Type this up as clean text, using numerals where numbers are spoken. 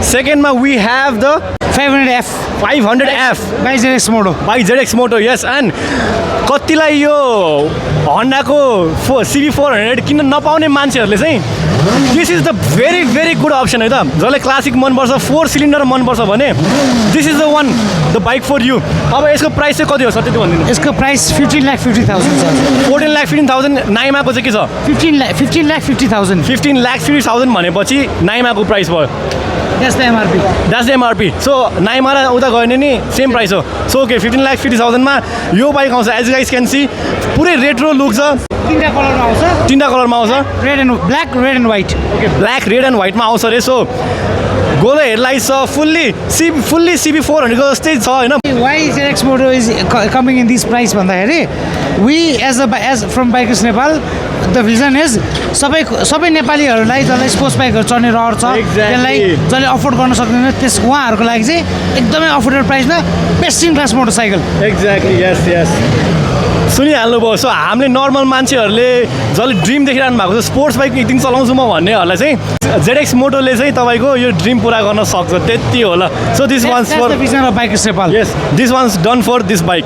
सेकेन्डमा we have the 500F 500F by ZX Moto. By ZX Moto, yes. And कतिलाई यो हन्डाको CB400 किन्न नपाउने मान्छेहरूले चाहिँ this is the very very good option है त. जसले क्लासिक मनपर्छ, 4 सिलिन्डर मनपर्छ भने this is the one, the bike for you. अब यसको प्राइस चाहिँ कति हो सर त्यति भनिदिनु. यसको प्राइस 15,50,000 छ. 14,15,000. नाइमाको चाहिँ के छ? 15,50,000. 15,50,000 भनेपछि नाइमाको प्राइस भयो. That's the MRP. That's the MRP. So नाइमा र उता गयो भने नि सेम प्राइस हो. सो ओके 15,50,000 मा यो बाइक आउँछ. एज गाइस क्यान सी पुरै रेट्रो लुक छ. तीनटा कलरमा आउँछ. तीनटा कलरमा आउँछ. Red and black, red and white. Okay black, red and व्हाइटमा आउँछ रे. सो गोलो हेडलाइट छ. फुल्ली CB400 को जस्तै छ होइन. Why ZX Moto is coming in this price भन्दाखेरि we as from Bikers Nepal, the vision is सबै नेपालीहरूलाई जसलाई स्पोर्ट्स बाइकहरू चढ्ने रहर छ, त्यसलाई जसले अफोर्ड गर्न सक्दैन त्यस उहाँहरूको लागि चाहिँ एकदमै अफोर्डेबल प्राइसमा best in class motorcycle. Exactly. Yes yes सुनिहाल्नुभयो. सो हामीले नर्मल मान्छेहरूले जसले ड्रिम देखिरहनु भएको छ स्पोर्ट्स बाइक एक दिन चलाउँछु म भन्नेहरूलाई चाहिँ ZX मोटोले चाहिँ तपाईँको यो ड्रिम पुरा गर्न सक्छ. त्यति होला. So this one's for the vision of Bikers Nepal. यस this one's done for this bike.